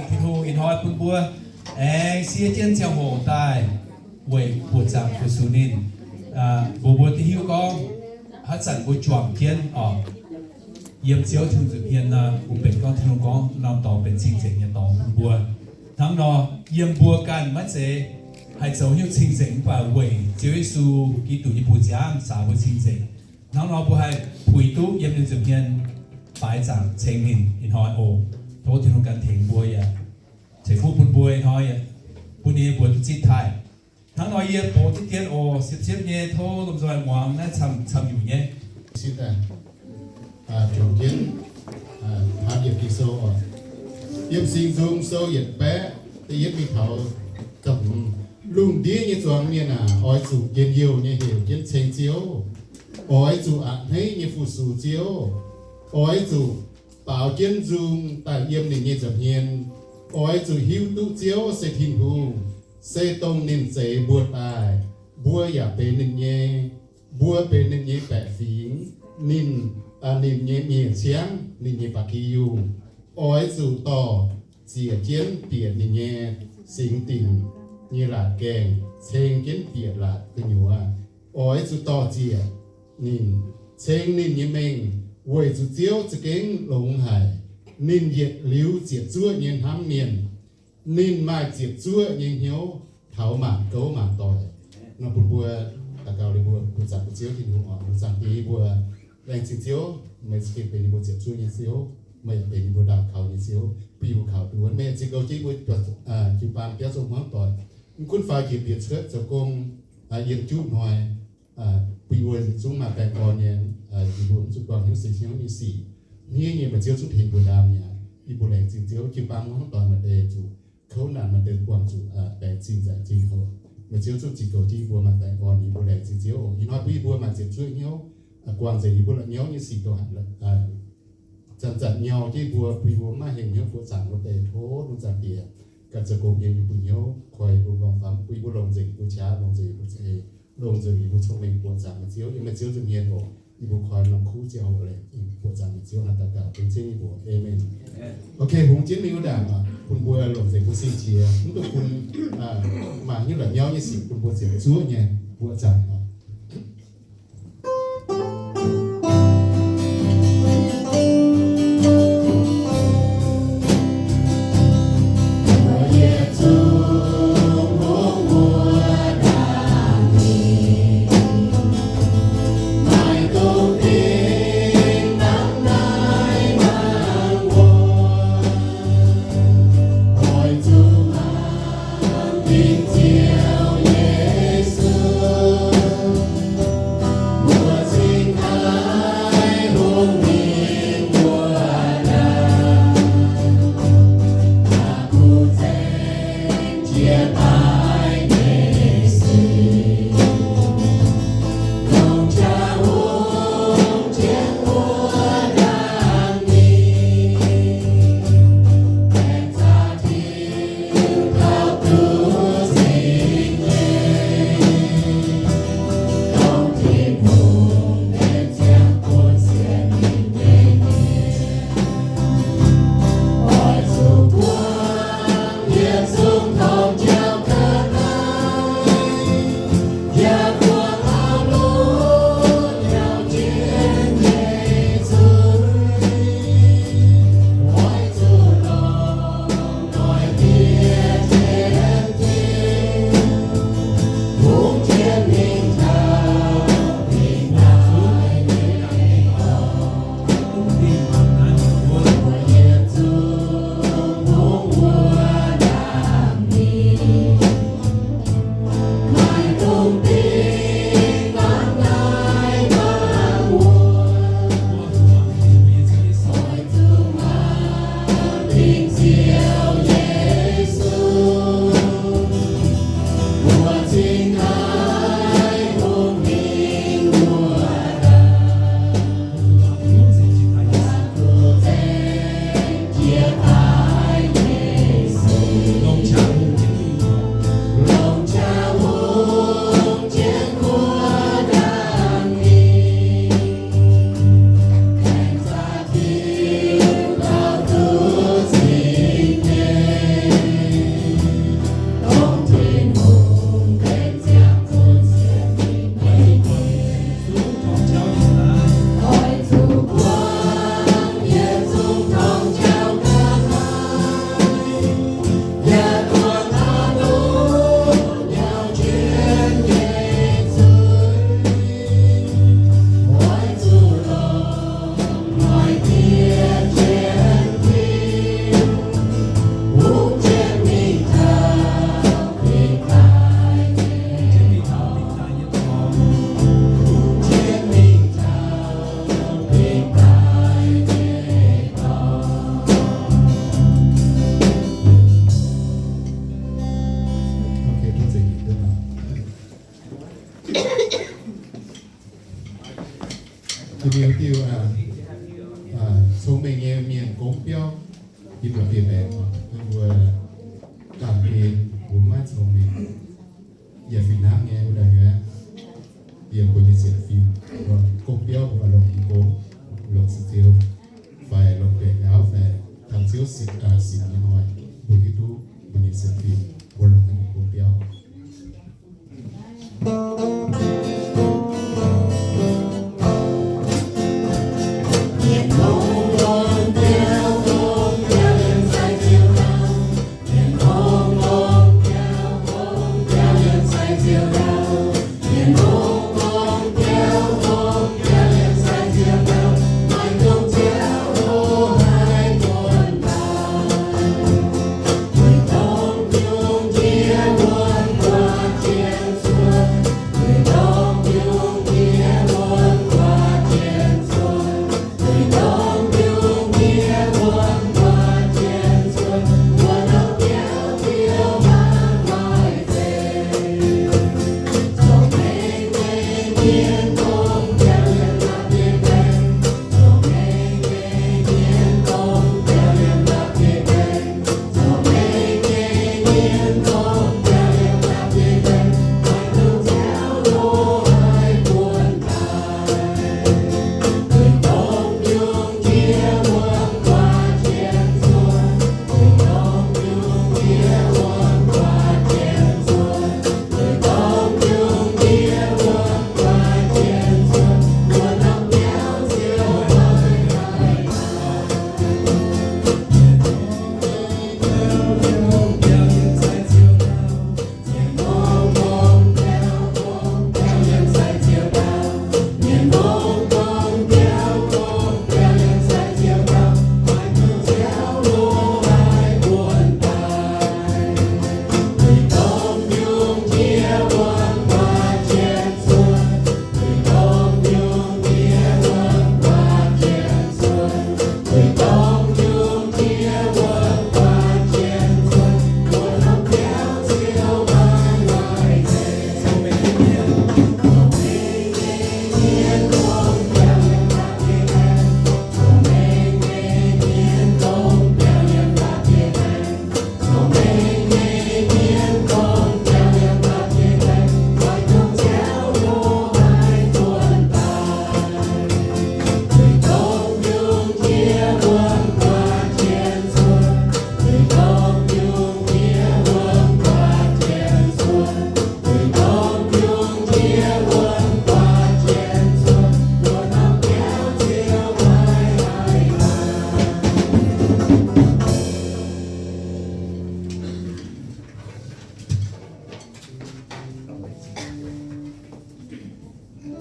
Tin-Hungh ih hnoi bun mbuo aengx sie jienv ziangh hoc daaih weic buoqc zaangc fu-sux ninh. Mbuo, mbuo duqv hiuv gorngv haaix zanc mbuo juangc jienv oc, yiem Ziouv Tin-Hungh nza'hmien nor, mbuo benx gorngv Tin-Hungh gorngv norm dorngx benx cing-nzengc nyei dorngx bun mbuo. Hnangv nor, yiem mbuo ganh maiv zeiz haih zoux hnyouv cing-nzengc, mv baac weic Ziouv Yesu Giduc nyei buoz-nziaamv caux mbuo cing-nzengc. Hnangv nor mbuo haih puix duqv yiem ninh nza'hmien faix zaangc ceng ninh ih hnoi oc. Tov Tin-Hungh gan tengx mbuo yaac ceix fuqv bun mbuo ih hnoi, bun ninh nyei mbuox duqv zipv taaih. Hnangv nor yie box diqv dien oc, siepv-siepv nyei tov lomh nzoih muangx naaiv camv-camv nyungc nyei. Juangc jienv hnamv yietc Ging-Sou oc. Yiem Singx Nzung Sou yietc baeqv da'yietv mingh taux da'hmz. Lungh ndiev nyei zuangx mienh aac, oix zuqc njien-youh nyei heuc jienv ceng Ziouv. Oix zuqc a'hneiv nyei fu-sux Ziouv. Oix zuqc baaux jienv nzung daaih yiem ninh nyei nza'hmien. Oix zuqc hiuv duqv Ziouv se Tin-Hungh, se dongh ninh zeix mbuo daaih. Mbuo yaac benx ninh nyei. Mbuo benx ninh nyei baeqc fingx. Ninh, ninh nyei miev-ciangv, ninh nyei ba'gi yungh. Oix zuqc dorh ziec jienv bieqc ninh nyei singx dinc nyei laatc gaengh, ceng jienv bieqc laatc gu'nyuoz. Oix zuqc dorh ziec ninh, ceng ninh nyei mengh, weic zuqc Ziouv za'gengh longx haic. Ninh yietc liuz ziepc zuoqv nyei hnamv mienh. Ninh maaih ziepc zuoqv nyei hnyouv taux maanc gouv maanc doic. Nor bun mbuo daux gaux liuz mbuo, mbuo zaangc mbuo Ziouv Tin-Hungh oc. Mbuo zaangc Diex, mbuo laengz zingh Ziouv, meih za'gengh benx yie mbuo ziepc zuoqv nyei Ziouv, meih yaac benx yie mbuo ndaauh kaux nyei Ziouv, bun yie mbuo kaux duqv. Meih ziux goux jienv yie mbuo jiu-baang biauv zoux hmuangv doic. Mv gunv faix jiex bieqc cuotv zoux gong, yiem juqv hnoi, bun yie mbuo yietc zungv maaih baengh orn nyei, yie mbuo mv zuqc buangh hnyouv seix hnyouv nyei sic. Hniev nyei meih Ziouv zungv tengx mbuo ndaam mi'aqv. Yie mbuo laengz zingh Ziouv, jiu-baang hmuangv doic maaih deix zuqc kouv naanc, maaih deix buangh zuqc baengc zingh nzaic zingh houc. Meih Ziouv zungv ziux goux jienv yie mbuo maaih baengh orn, yie mbuo laengz zingh Ziouv oc. Ih hnoi bun yie mbuo maaih ziepc zuoqv hnyouv, guangc nzengc yie mbuo la'nyauv nyei sic, zanc-zanc nyau jienv yie mbuo, bun yie mbuo maiv hengx hnyouv buoqc zaangc wuov deix. Tov Tin-Hungh zaangc Diex ganh zoux gong yiem yie mbuo hnyouv, koi yie mbuo nqorngv famv, bun yie mbuo longc nzengc yie mbuo qaqv, longc nzengc yie mbuo za'eix, longc nzengc yie mbuo cong-mengh buoqc zaangc meih Ziouv, yiem meih Ziouv nza'hmien oc. Yie mbuo koi norm kuv ziangh hoc laengz zingh buoqc zaangc meih Ziouv. Hnangv daux gaux dengv Ziouv nyei mbuox. Aamen. Ok, hungx jienv mingh wuov ndaangc oc, bun mbuo longc nzengc mbuo sin jiex, mv duqv bun maaih hnyouv la'nyauv nyei sic bun mbuo ziepc zuoqv nyei buoqc zaangc oc. Mbuo ganh en mbuo maiv cong-mengh, yaac fih hnangv nyei wuov deix nyei, yiem mbuo nyei sienx fim, gong biauv mbuo longc gong, longc sic ziouc, fai longc biauv fai taux Ziouv sic, sic nyei hnoi, mbuo hiuv duqv mbuo nyei sienx fim mbuo longc nyei gong biauv.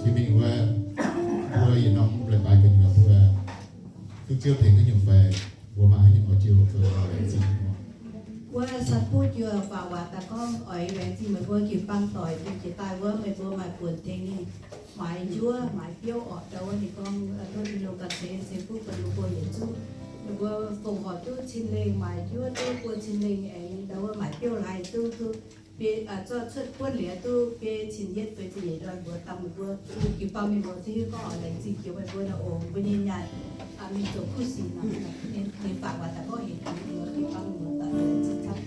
Jiex mingh wuov, mbuo yietc norm leiz-baaix gu'nyuoz mbuo duqv Ziouv tengx haaix nyungc fai mbuo maaih haaix nyungc oix jiu zoux laengz zingh. Wuov san butv yaac faaux waac daaih gorngv oix laengz zingh meih mbuo jiu-baang doic, jiex daaih wuov meih mbuo maaih buonc tengx ninh maaiz njuov maaiz biouv orqc. Ndau wuov ninh gorngv tov Tin-Hungh ganh ceix ceix fuqv bun meih mbuo yietc zungv. Meih mbuo fongc horc duqv cin-lengh, maaiz njuov duqv buo cin-lengh aengx ndau wuov maaiz biouv lai duqv, duqv biei, zorqv cuotv buonv liuz duqv biei cin yietv feix cin nyeic ndoih mbuox dangh meih mbuo, jiu-baang mienh mbuo za'gengh gorngv oix laengz zingh jiex meih mbuo nor, oc, mbuo nyei nyaanh mingh zoux kuv sic nor, ninh faaux waac daaih gorngv heuc jiu-baang mienh mbuo daaih laengz zingh camv.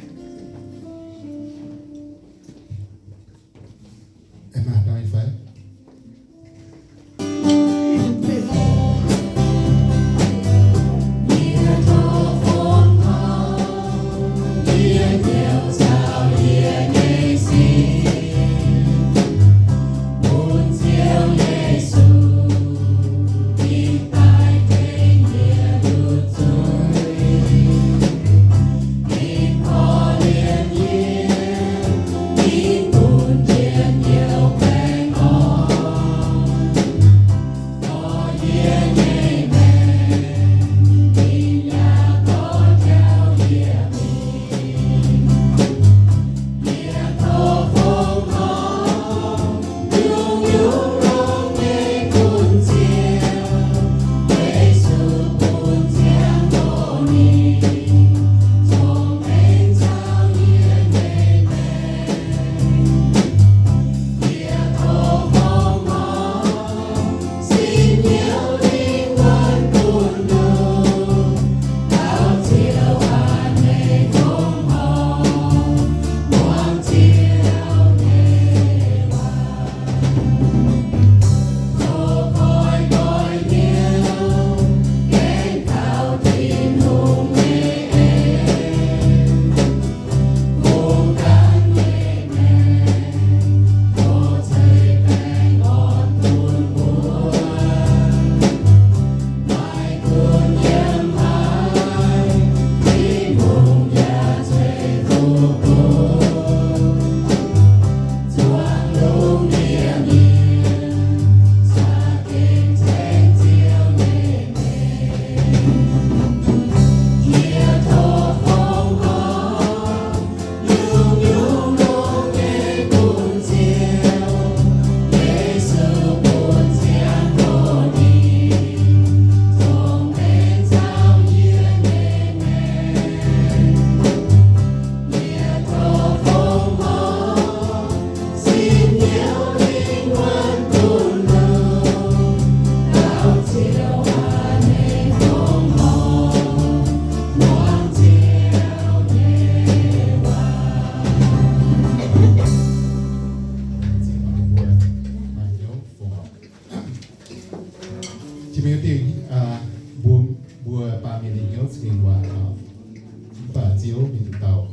Ziouv mingh nduqc dauh,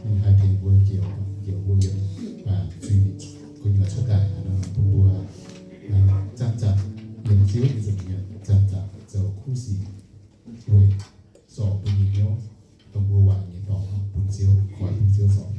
ninh haih tengx mbuo njoux, njoux mbuo yiem, aa, zuiz gu'nyuoz cuotv daaih, bun mbuo, aa, zanc-zanc yiem Ziouv nyei nza'hmien zanc-zanc zoux kuv sic weic zorc mbuo nyei hnyouv, dongh mbuo waaic nyei dorngx bun Ziouv, koi bun Ziouv zorc.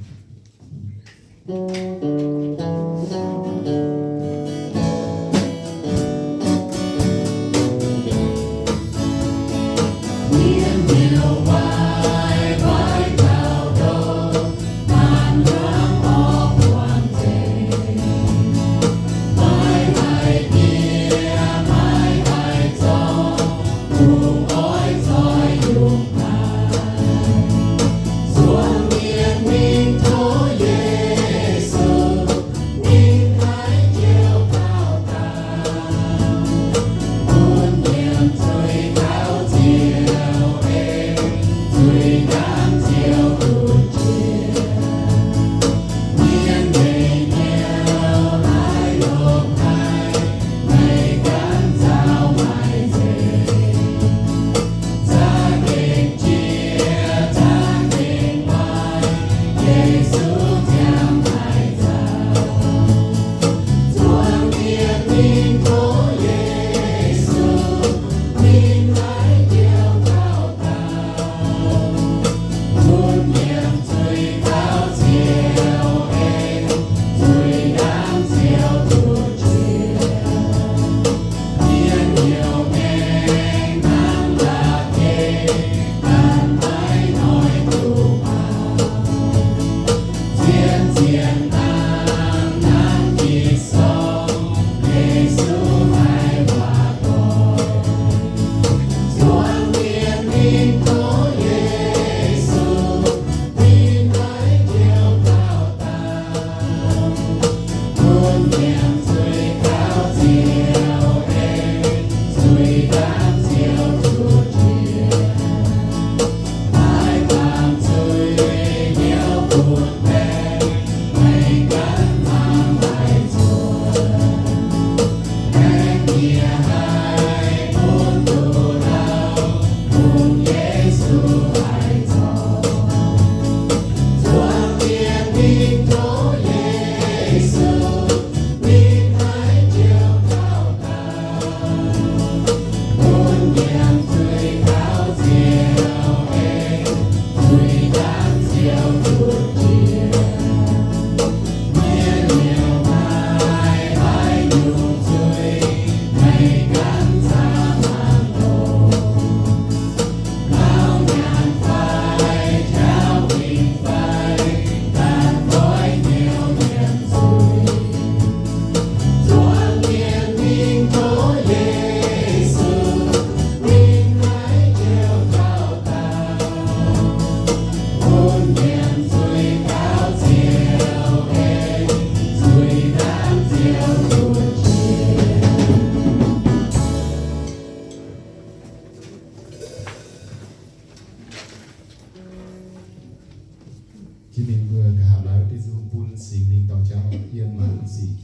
Jiex mingh mbuo nqa'haav laaix deix zunh bun Singx Lingh dorh jauv yiem maanc sic,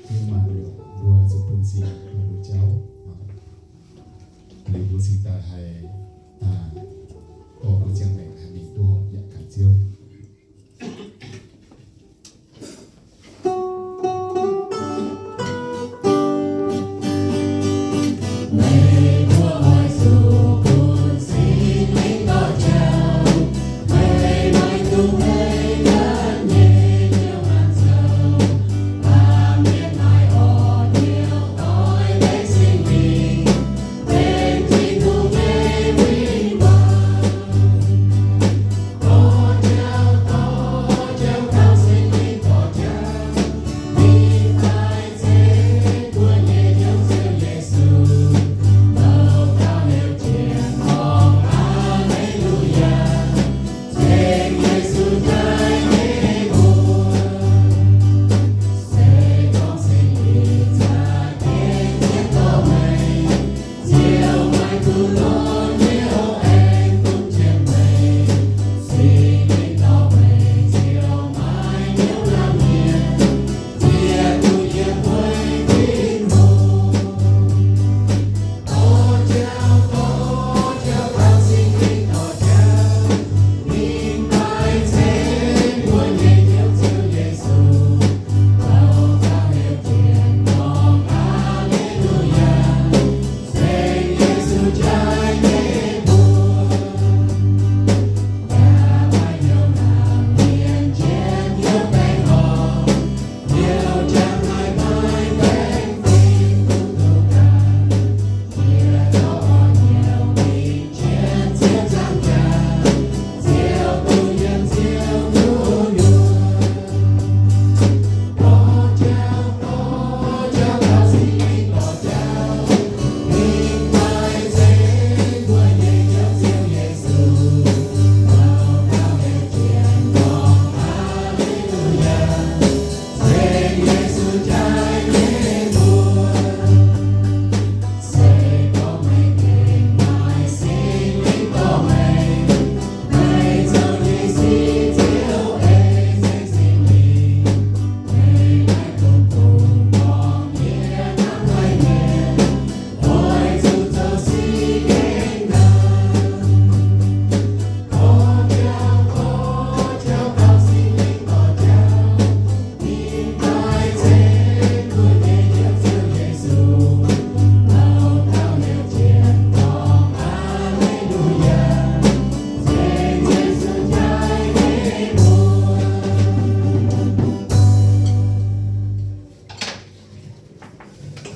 yiem maanc liouc mbuo zunh bun Singx Lingh dorh mbuo jauv. Liuz mbuo cingx daaih haih dorh mbuo ziangh maengc haih mingh duqv horpc yaac gaax Ziouv.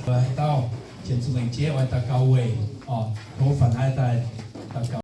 Haaix dauh qiemx zuqc maengc jeiv oix daux gaux weic, oc, tov faaux naaiv daaih daux gaux.